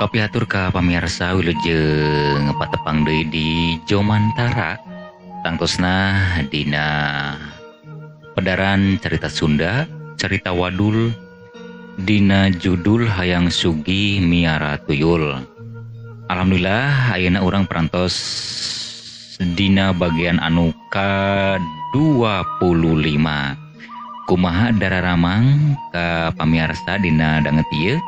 Kapihatur ka pamirsa wilujeng patepang deui di Jomantara tangtosna dina pedaran carita Sunda, carita wadul dina judul Hayang Sugih Miara Tuyul. Alhamdulillah ayeuna urang parantos dina bagian anu ka-25. Kumaha dararamang ka pamirsa dina danget ieu?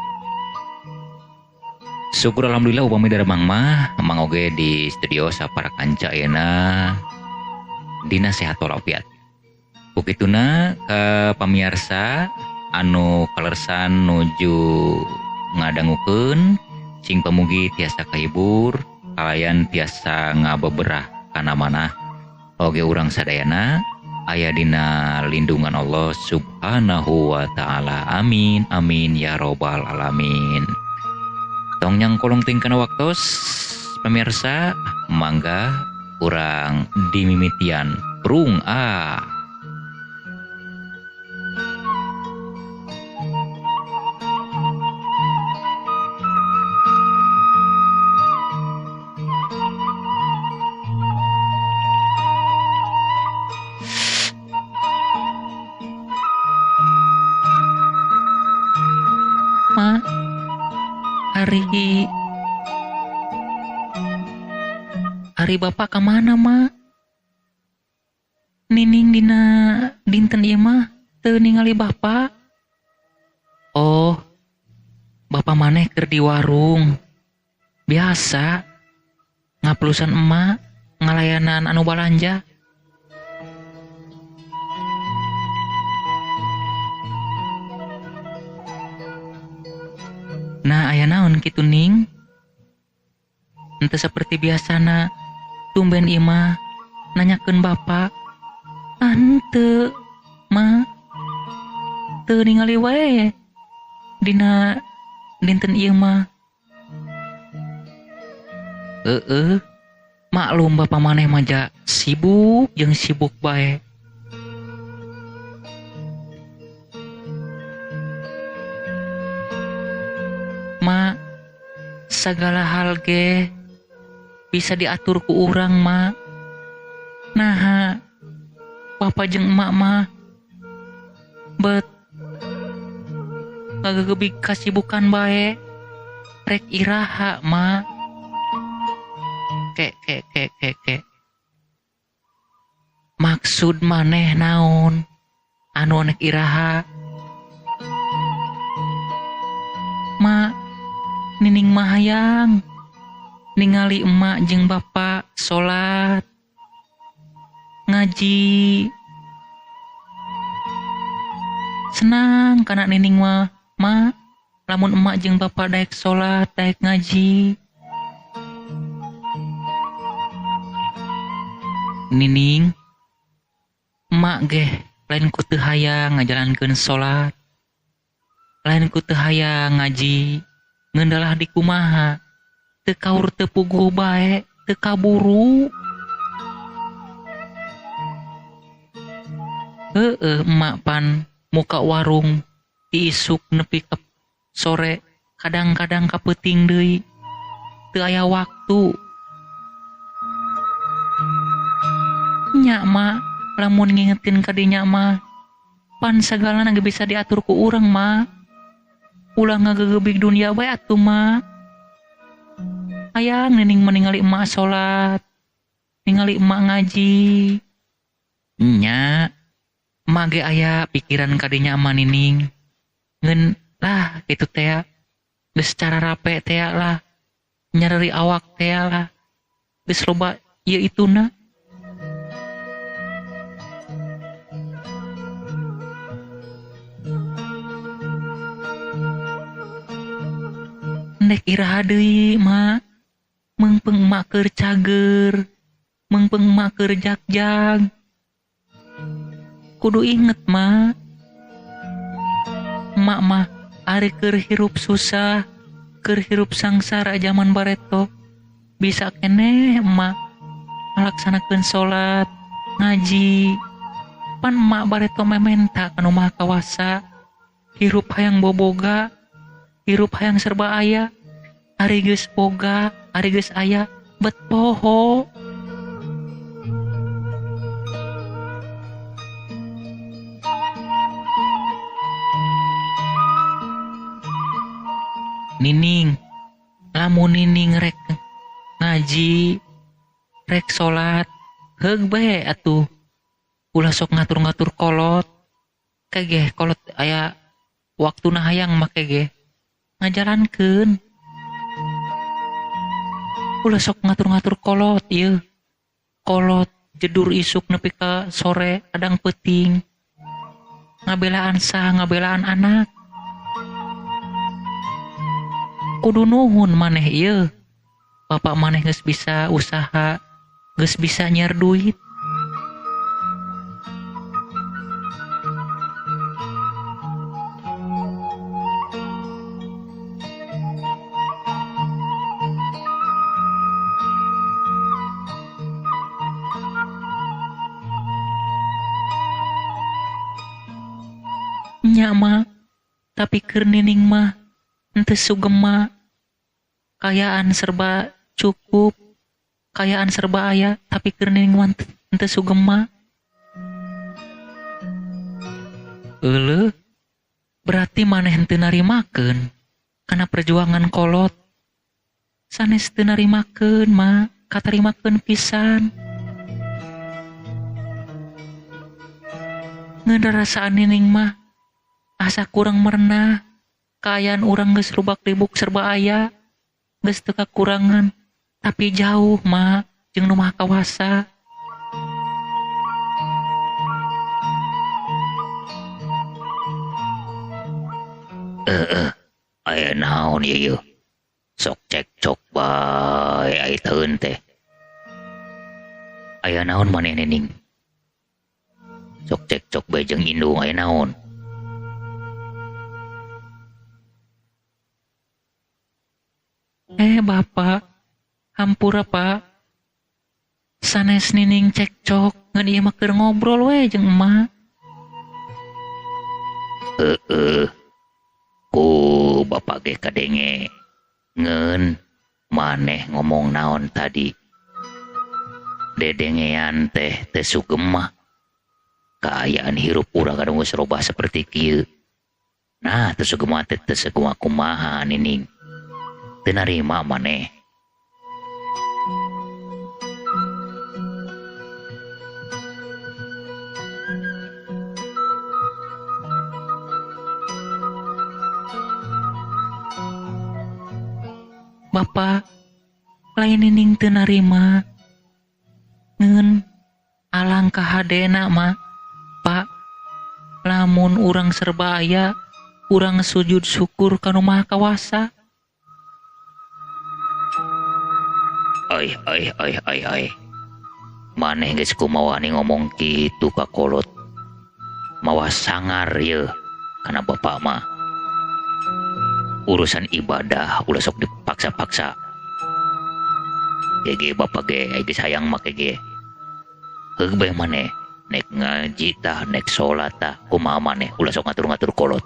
Syukur alhamdulillah upami daramang mah mang oge di studio sapara kanca ayeuna dina sehat walafiat. Ku kituna ka pamirsa anu kalersan nuju ngadangukeun sing pamugi tiasa kahibur kalayan tiasa ngabeberah kana manah oge urang sadayana aya dina lindungan Allah Subhanahu wa taala. Amin amin ya robbal alamin. Tong nyangkolong ting kana waktos pemirsa, mangga urang dimimitian prung ah. Ma, hari bapak ka mana, Ma? Nining dina dinten ieu mah teu ningali bapak. Oh, bapak maneh keur di warung. Biasa ngaplusan emak ngalayanan anu balanja. Nah, aya naon kitu ning? Henteu seperti biasana, tumben ieu mah nanyakeun bapak. Ah henteu, Ma. Teu ningali wae dina dinten ieu mah. Heeh, maklum bapak maneh mah ja sibuk jeung sibuk bae. Ma, sagala hal ge bisa diatur ku urang, Ma. Naha, bapak jeung emak mah bet ngagegebig kasibukan bae. Rek iraha, Ma. Ke ke ke ke ke. Maksud maneh naon? Anu nek iraha? Ma, nining mah hayang ningali emak jeung bapak salat, ngaji. Senang kana nining mah, Ma, lamun emak jeung bapak daek salat, daek ngaji. Nining, emak geh lain ku teu hayang ngajalankeun salat, lain ku teu hayang ngaji, ngeundalah di kumaha, teu kaur teu puguh bae, teu kaburu. Heeh, emak pan muka warung ti isuk nepi ka sore, kadang-kadang ka peuting deui, teu aya waktu. Nya Ma, lamun ngingetin ka dinya mah, pan sagalana ge bisa diatur ku urang, Ma. Ulah ngagegebig dunia bae atuh, Ma. Hayang nining mah ningali emak salat, ningali emak ngaji. Nya, emak ge aya pikiran ka dinya mah nining. Ngeun lah kitu teh, geus cara rape teh lah, nyareri awak teh lah, geus loba ieu ituna. Ndek iraha deui, Ma. Meungpeung emak keur cager, meungpeung emak keur jagjag. Kudu inget, Ma. Emak mah ari keur hirup susah, keur hirup sangsara jaman bareto. Bisa keneh emak ngalaksanakeun salat, ngaji. Pan emak bareto mementa ka nu Maha Kawasa. Hirup hayang boboga, hirup hayang serba aya. Ari geus boga, ari geus aya bet poho. Nining, lamun nining rek ngaji, rek salat, heug bae atuh. Ulah sok ngatur-ngatur kolot. Kegeh kolot aya waktuna hayang mah kegeh ngajalankeun. Ulah sok ngatur-ngatur kolot ieu. Kolot jedur isuk nepi ka sore kadang peuting. Ngabelaan saha, ngabelaan anak. Kudu nuhun maneh ieu. Bapak maneh geus bisa usaha, geus bisa nyiar duit. Nya mah, tapi keur nining mah henteu sugema. Kayaan serba cukup, kayaan serba aya, tapi keur nining mah henteu sugema. Euleuh, berarti maneh henteu narimakeun kana perjuangan kolot. Sanes teu narimakeun mah, katarimakeun pisan. Ngeun rarasaan nining mah asa kurang merenah, kaayaan urang geus rubak-ribuk serba aya, geus teu kakurangan, tapi jauh mah jeung nu Maha Kawasa. Aya naon ieu? Sok cekcok bae ai taeun teh. Aya naon maneh nining? Sok cekcok bae jeung indung aya naon? Bapak, hampura Pak. Sanes nining cekcok ngan ieu mah keur ngobrol we jeung emak. Heeh. Ku bapak ge kadenge. Ngeun maneh ngomong naon tadi? Dedengean teh teu sugema. Kaayaan hirup urang anu geus robah saperti kieu. Nah, teu sugema teh teu sugema kumaha nining? Teu narima maneh. Bapak, lain nining teu narima. Ngeun alangkah hadena mah, Pak. Lamun urang serba aya, urang sujud syukur ka nu Maha Kawasa. Ai ai ai ai ai. Maneh geus kumaha wani ngomong kitu ka kolot. Mawa sangar yeuh kana bapak mah. Urusan ibadah ulah sok dipaksa-paksa. Ge bapak ge ai geus hayang mah ge. Heug bae maneh nek ngaji tah nek salat tah kumaha maneh ulah sok ngatur-ngatur kolot.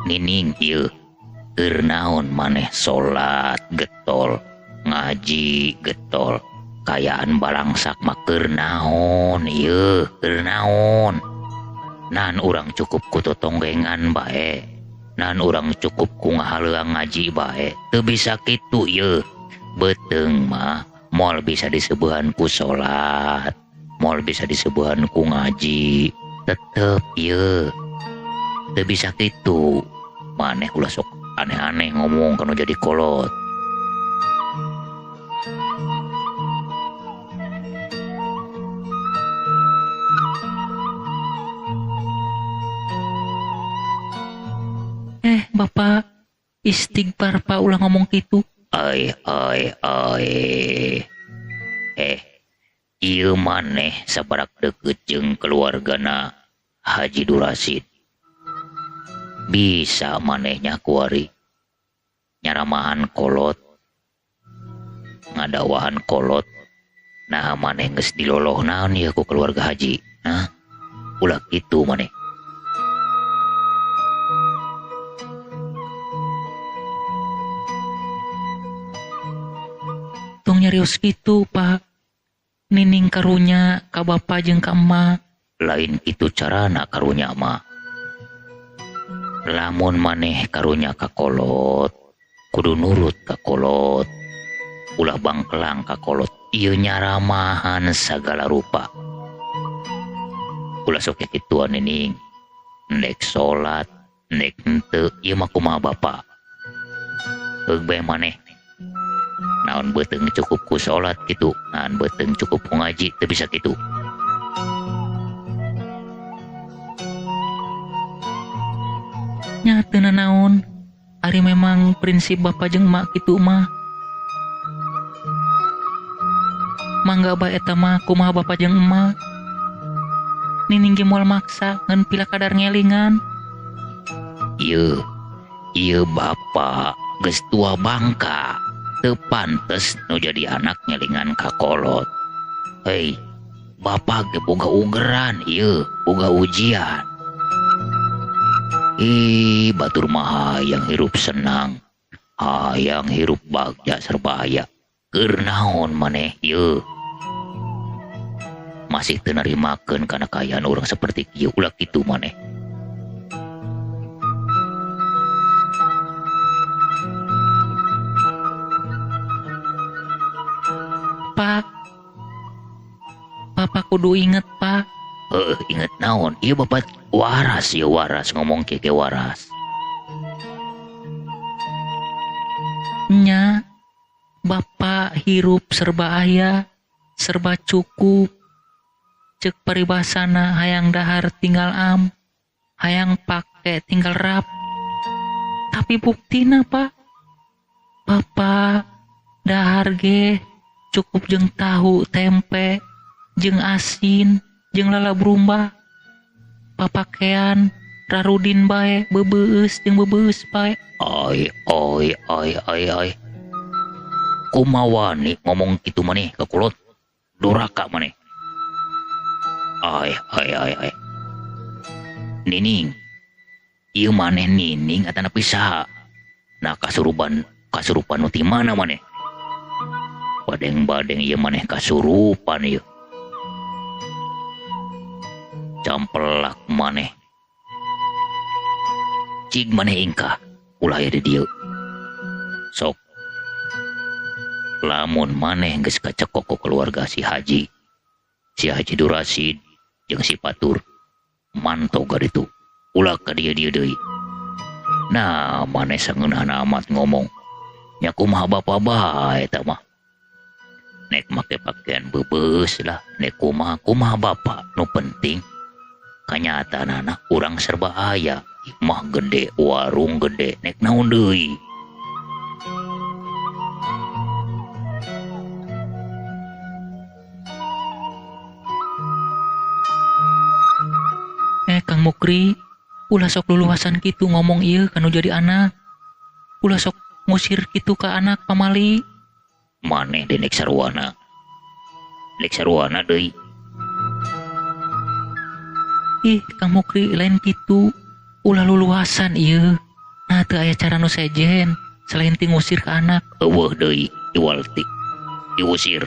Nining ieu keur naon maneh salat getol, ngaji getol, kayaan balangsak mah keur naon ieu, keur naon. Nan urang cukup ku totonggengan bae. Nan urang cukup ku ngahaleuang ngaji bae. Teu bisa kitu ieu. Beuteung mah moal bisa diseubehan ku salat, moal bisa diseubehan ku ngaji. Tetep ieu. Teu bisa kitu. Maneh ulah sok aneh-aneh ngomong kanu jadi kolot. Bapak, istighfar Pak ulah ngomong kitu. Ai ai ai. Ieu maneh sabarak deukeut jeung keluargana Haji Durasid. Bisa manehnya kuari nyaramahan kolot, ngadawahan kolot. Nah maneh geus diloloh naon ieu ku keluarga Haji. Hah? Ulah kitu maneh. nyarios kitu, Pak. Nining karunya ka bapa jeung ka emak. Lain kitu carana karunya mah. Lamun maneh karunya ka kolot, kudu nurut ka kolot. Ulah bangkelang ka kolot, ieu nyaramahan sagala rupa. Ulah sok kituan nining. Ndek salat, ndek henteu, ieu mah kumaha bapa. Heug bae maneh. Naon beuteung cukup ku salat kitu, naon beuteung cukup ku ngaji teu bisa kitu. Nya teu nanaon, ari memang prinsip bapa jeung emak kitu mah. Mangga bae eta mah kumaha bapa jeung emak. Nining ge moal maksa ngan pila kadar ngelingan. Ieu, ieu bapa geus tua bangka. Teu pantes nu jadi anak ngelingan ka kolot. Hei, bapa ge boga ugeran ieu, boga ujian. Ih, batur mah hayang hirup senang, hayang hirup bagja serba aya. Keur naon maneh ieu? Masih teu narimakeun kana kaayaan urang saperti kieu, ulah kitu maneh. Pak, Bapak kudu inget, Pak. Inget naon? Ieu Bapak waras, ieu waras ngomong kieu ge waras. Nya, Bapak hirup serba aya, serba cukup. Ceuk paribasana hayang dahar tinggal am, hayang pake tinggal rap. Tapi buktina, Pak, Bapak dahar ge cukup jeung tahu tempe, jeung asin, jeung lalab rumbah. Papakean rarudin bae, beubeus jeung beubeus bae. Ai ai ai ai ai. Kumaha wani ngomong kitu maneh ka kolot? Doraka maneh. Ai ai ai ai. Nining. Ieu maneh nining atanapi saha? Nah kasurupan, kasurupan nu ti mana maneh? Badeng-badeng ieu maneh kasurupan ieu. Campelak maneh. Cig maneh ingkah ulah aya di dieu. Sok. Lamun maneh geus kacekok ku keluarga si Haji. Si Haji Durasid jeung si Patur. Manto ka ditu. Ulah ka dieu-dieu deui. Nah, maneh sangeunahna amat ngomong. Nya kumaha bapa bae eta mah. Nek make pakaian beubeus lah, nek kumaha kumaha bapa, nu penting kanyataanana urang serba aya, imah gede, warung gede, nek naon deui. Kang Mukri, ulah sok luluhasan kitu ngomong ieu kanu jadi anak. Ulah sok ngusir kitu ka anak pamali. Maneh deui nek sarwana. Nek sarwana deui. Ih, Kang Mukri lain kitu. Ulah luluhasan ieu. Nah, teu aya cara nu sejen selain ti ngusir ka anak. Eueuh deui iwal ti diusir.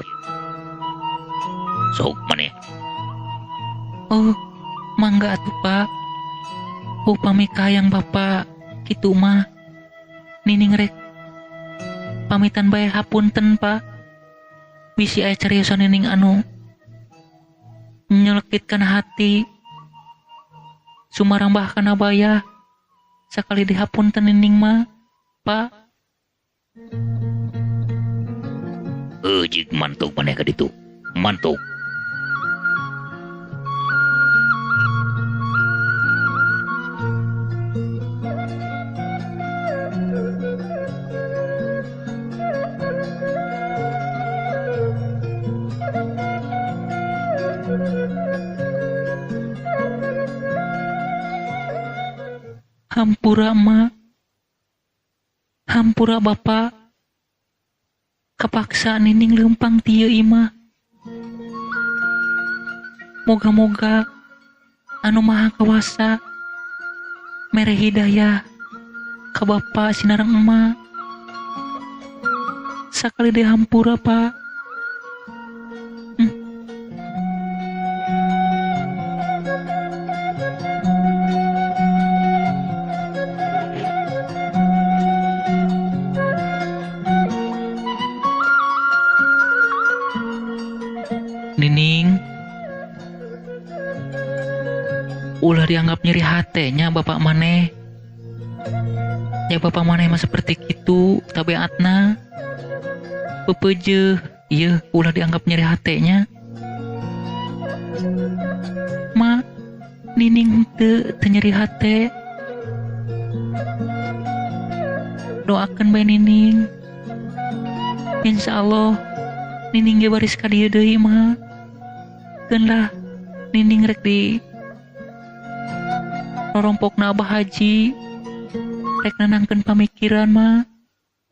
Sok maneh. Oh, mangga atuh, Pak. Upami kahayang Bapak kitu mah nining rek pamitan bae hapunten, Pak. Bisi aya cariosan nining anu nyelekitkan hati sumarambah kana baya. Sakali dihapunten nining mah, Pak. Jig mantuk maneh ka ditu. Mantuk. Hampura emak, hampura bapak, kepaksa nining lempang ti ieu imah. Moga-moga anu maha kawasa mere hidayah ka bapak sinareng emak. Sakali deui hampura, Pak. Nining, ulah dianggap nyeri hatenya bapak maneh. Ya bapak maneh mah seperti kitu tabiatna. Pepeje, ieu ulah dianggap nyeri hatenya. Ma, Nining teu nyeri hate. Doakeun bae Nining. Insyaallah Nining ge baris ka dieu deui mah. Keun lah Nining rek di rorompokna Abah Haji. Rek nenangkeun pamikiran mah.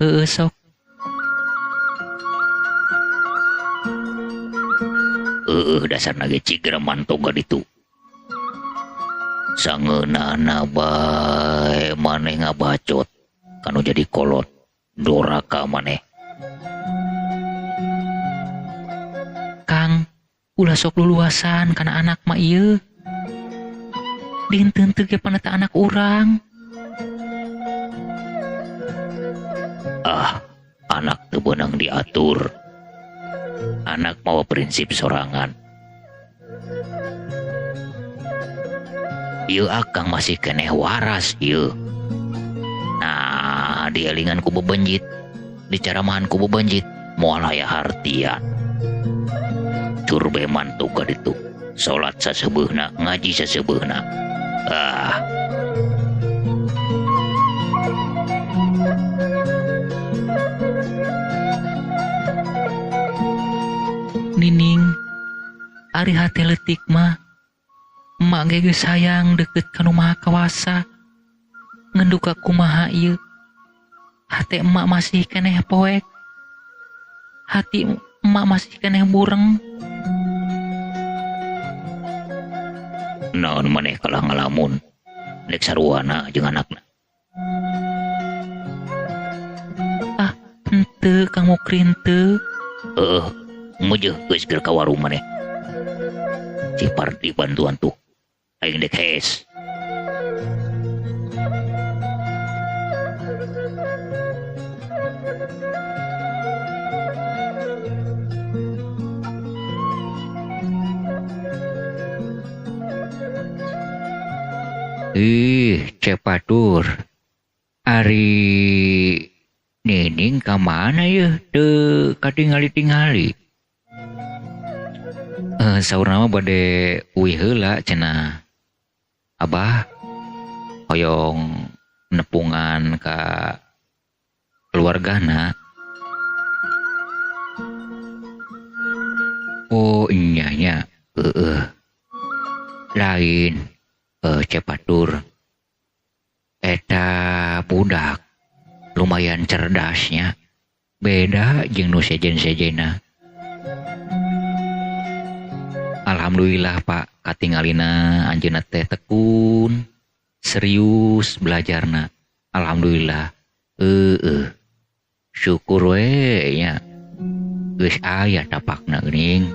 Heueuh sok. Heueuh dasarna ge cigra mantog ka ditu. Sangeunahna bae maneh ngabacot kanu jadi kolot doraka maneh. Kang, ulah sok luluasan kana anak mah ieu. Dinten teu ge paneta anak urang. Ah, anak teu beunang diatur. Anak mawa prinsip sorangan. Ieu akang masih keneh waras ieu. Nah, dielingan ku bebenjit, dicaramahan ku bebenjit, moal aya hartian. Curbe mantu ka ditu, salat saseubeuna, ngaji saseubeuna. Ah. Nining, ari hate leutik mah emak ge geus hayang deukeut ka nu Maha Kawasa. Ngenduka kumaha ieu? Hate emak masih keneh poek. Hati emak masih keneh bureng. Naon maneh kalah ngalamun dek saruana jeung anakna. Ah, henteu Kang Mukri henteu. Heueuh, meujeun geus keur ka warung maneh. Cipardi bantuan tuh. Aing dek hees. Ih, Cepatur. Ari Nining ka mana yeuh teu katingali-tingali. Saurna mah bade uih heula cenah. Abah hoyong nepungan ka keluargana. Oh iya nya, heueuh. Lain Cepatur. Eta budak lumayan cerdasnya. Beda jeung nu sejen-sejena. Alhamdulillah Pak, katingalina anjeunna teh tekun, serius belajarna. Alhamdulillah. Heueuh. Syukur we nya. Geus aya tapakna geuning.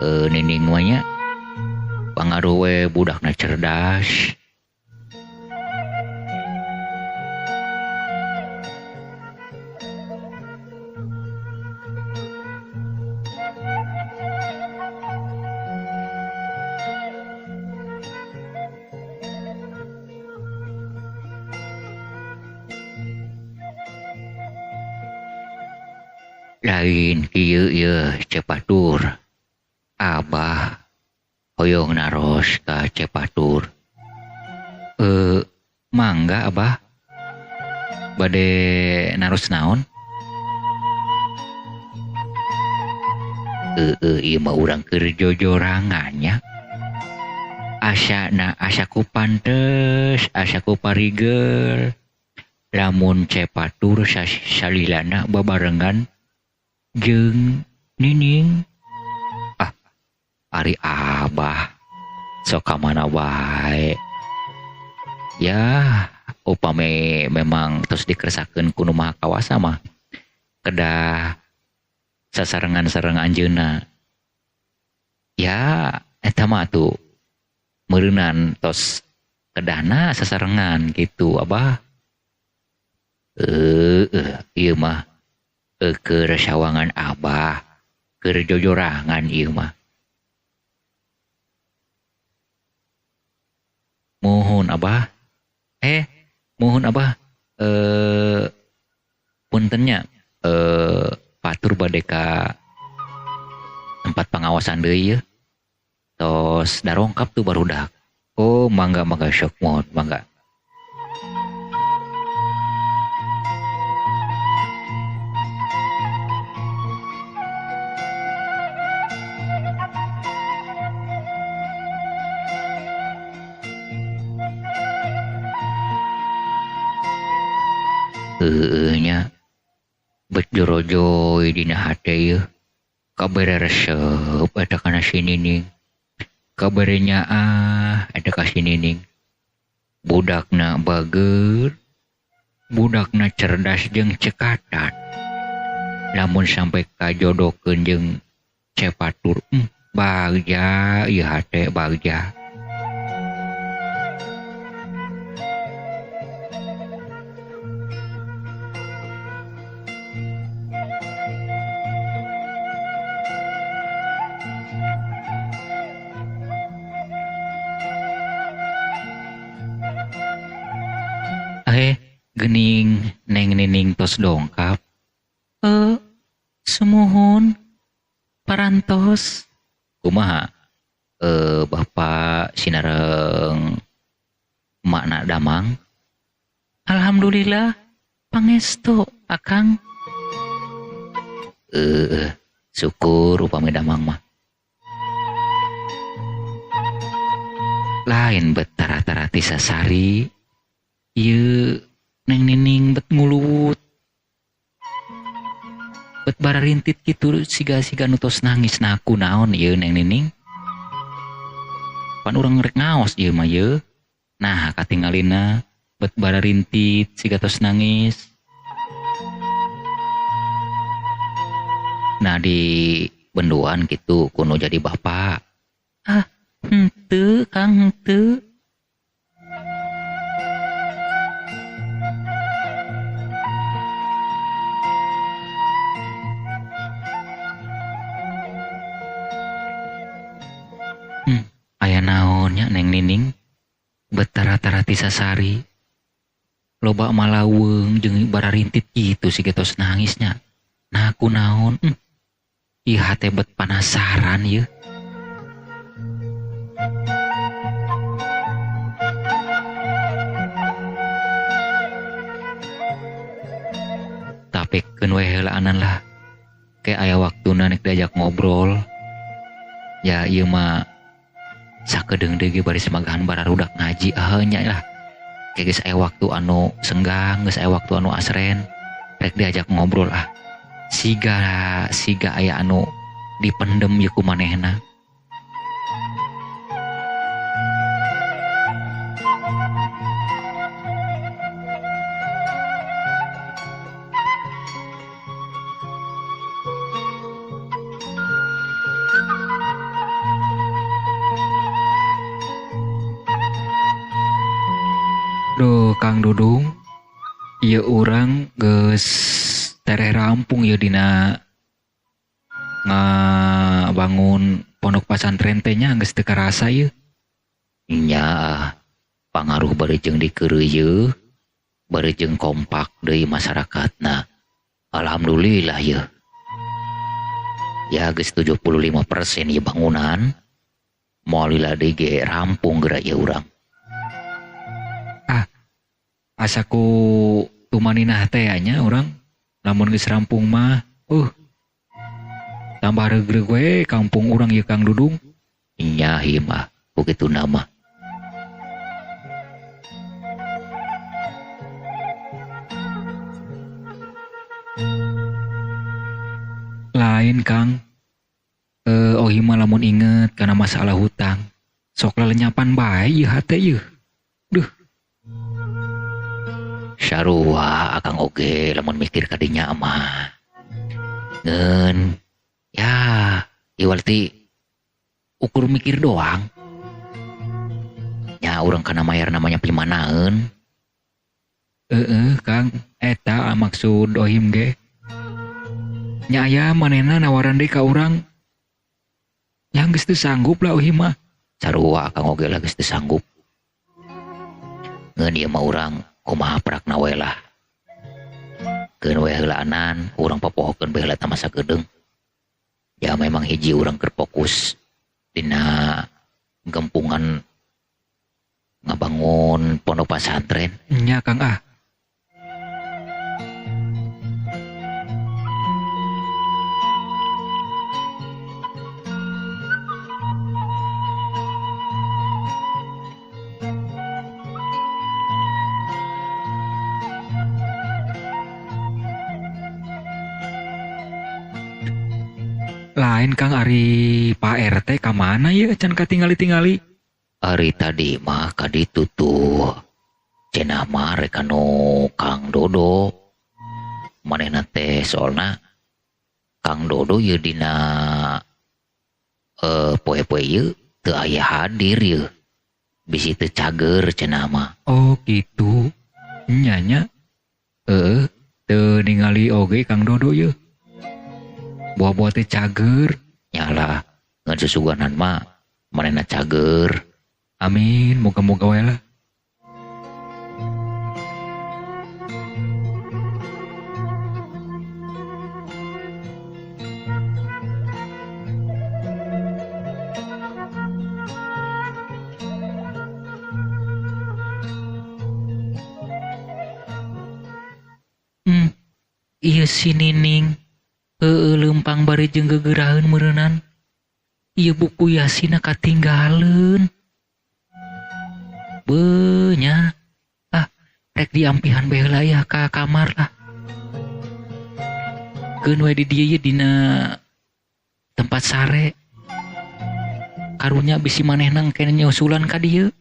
Nining mah nya pangaruh we budakna cerdas. Lain kieu ieu Cepatur. Abah hoyong naros ka Cepatur. Mangga Abah. Bade naros naon? Ieu mah urang keur jojorangan nya. Asana asa ku pantes, asa ku parigel. Lamun Cepatur salilana babarengan jeung Nining. Ah, ari Abah sok ka mana wae. Ya, upami memang terus dikeresakeun ku nu Maha Kawasa mah kedah sasarengan sareng anjeunna. Ya, eta mah atuh meureunan tos kedahna sasarengan gitu Abah. Ieu mah keur sawangan Abah, keur jojorangan ieu mah. Mohon Abah. Mohon Abah puntennya patur bade ka tempat pengawasan deui yeuh. Tos darongkap tuh barudak. Oh mangga mangga sok mohon mangga. Heueuh nya bet jorojoy dina hate yeuh. Kabere resep eta kana si Nining. Kabere nyaah eta ka si Nining. Budakna bager, budakna cerdas jeung cekatan. Lamun sampai kajodokeun jeung Cepatur, bagja ieu hate bagja. Gening Neng Nining tos dongkap. Sumuhun parantos. Kumaha? Bapak sinareng makna damang. Alhamdulillah pangestu akang. Syukur upami damang mah. Lain bet tara-tara sasari. Ieu Neng Nining bet nguluwut. Bet bararintit kitu siga-siga nu tos nangis. Nah kunaon ieu Neng Nining? Pan urang rek ngaos ieu mah yeuh. Nah katingalina bet bararintit siga tos nangis. Nah di benduan kitu kuno jadi bapak. Ah, henteu Kang henteu. Aya naonnya Neng Nining betara-tara ti sasari loba malaweng jeung bararintit kitu siga tos nangisnya. Nah kunaon? Ieu hate bet panasaran yeuh. Tapi keun we heulaanan lah. Ke aya waktuna nek diajak ngobrol. Ya ieu mah sakedeung deui ge baris magahan bararudak ngaji nya lah. Kayak geus aya waktu anu senggang, geus aya waktu anu asren, rek diajak ngobrol ah. Siga siga aya anu dipendem ieu ku manehna. Duh Kang Dudung, ieu urang geus tereh rampung ieu dina ngabangun pondok pasantren teh nya geus teu karasa ieu. Nya pangaruh bari jeung dikeureuyeun, bari jeung kompak deui masyarakatna. Alhamdulillah ieu. Ya geus 75% ieu bangunan. Moal lila deui ge rampung geura ieu urang. Asa ku tumaninah teh nya urang lamun geus rampung mah tambah regreg we kampung urang ieu Kang Dudung. Nya ieu mah kitu nama. Lain Kang, ohi mah lamun inget kana masalah hutang sok lelenyapan bae ieu hate ieu. Duh. Sarua akang oge lamun mikir kadinya mah. Ngeun ya iwal ti ukur mikir doang. Nya urang kana mayar namanya pimanaeun. Heeh Kang, eta maksud ohim ge. Nya aya manehna nawaran deui ka urang. Nya geus teu sanggup lah ohim mah. Sarua akang oge lah geus teu sanggup. Ngeun ieu mah urang kumaha prakna we lah. Keun we heulaanan urang papohokeun bae heula ta masa geudeung. Ya memang hiji urang keur fokus dina gempungan ngabangun pondok pesantren. Nya Kang ah. Lain Kang ari Pak RT ka mana ieu can katingali-tingali? Ari tadi mah ka ditu tuh. Cenah mah rek anu Kang Dodo. Manehna teh soalna Kang Dodo ieu dina poe-poe ieu teu aya hadir ieu. Bisi teu cager cenah mah. Oh gitu. Nya nya. Heeh, teu ningali oge Kang Dodo ieu. Buah-buah teh cager. Nyalah, ngan susuganan mah manehna cager. Amin, moga-moga we lah. Ieu si Nining. Heueuh leumpang bari jeung geugeraheun meureunan. Ieu buku Yasinna katinggaleun. Beuh nya. Ah, rek diampihan bae heula ya ka kamar lah. Keun we di dieu ye dina tempat sare. Karunya bisi manehna engke nyusulan ka dieu.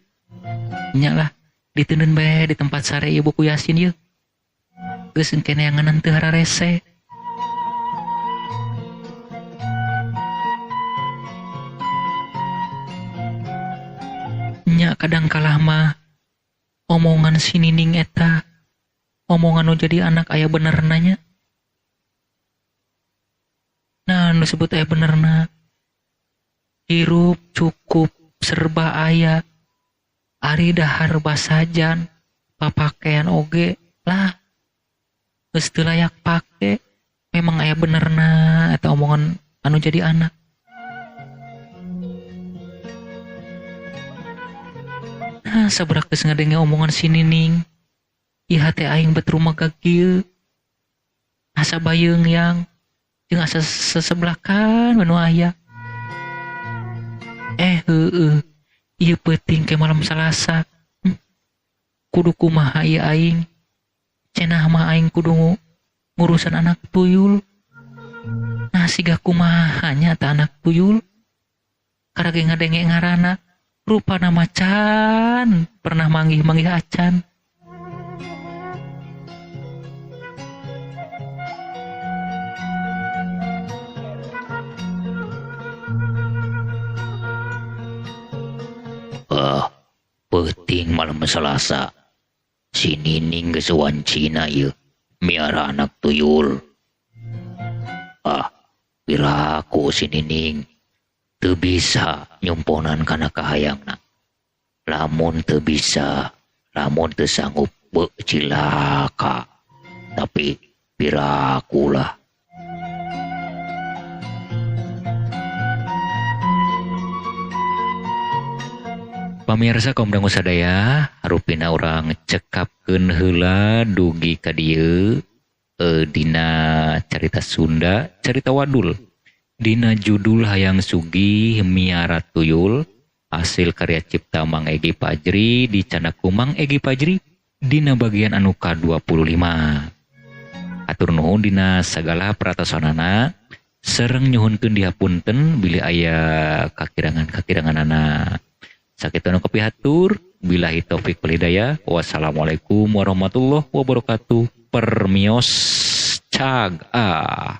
Nya lah, diteundeun bae di tempat sare ieu buku Yasin ieu. Geus engke neanganan teu hararese. Nya kadang kalah mah omongan si Nining eta omongan nu jadi anak aya benerna nya. Nah, nu disebut aya benerna. Hirup cukup serba aya. Ari dahar basajan papakean oge lah geus teu layak pake. Memang aya benerna eta omongan anu jadi anak. Nah, sabaraha geus ngadenge omongan si Nining. Ieu hate aing bet rumah ka kieu. Asa bayeung yang jeung asa sesebelakan we nu aya. Heueuh. Ieu peuting ke malam Salasa. Kudu kumaha ieu aing? Cenah mah aing kudu ngurusan anak tuyul. Nah, siga kumaha nya ta anak tuyul? Karage ngadenge ngaranna. Rupana macan, pernah manggih-manggih acan. Ah, peuting malam Selasa. Si Nining geus wancina ieu miara anak tuyul. Ah, piraku si Nining teu bisa nyumponan kana kahayangna. Lamun teu bisa, lamun teu sanggup beuh cilaka. Tapi piraku lah. Pamirsa kaum dangu sadaya, rupina urang cekapkeun heula dugi ka dieu dina carita Sunda, carita wadul. Dina judul Hayang Sugih Miara Tuyul, hasil karya cipta Mang Egi Pajri dicandak ku Mang Egi Pajri dina bagian anu ka-25. Atur nuhun dina sagala pratosonana, sareng nyuhunkeun dihapunten bilih aya kakirangan-kakiranganana. Sakitu nu kapihatur, billahi taufik wal hidayah. Wassalamualaikum warahmatullahi wabarakatuh. Permios cag ah.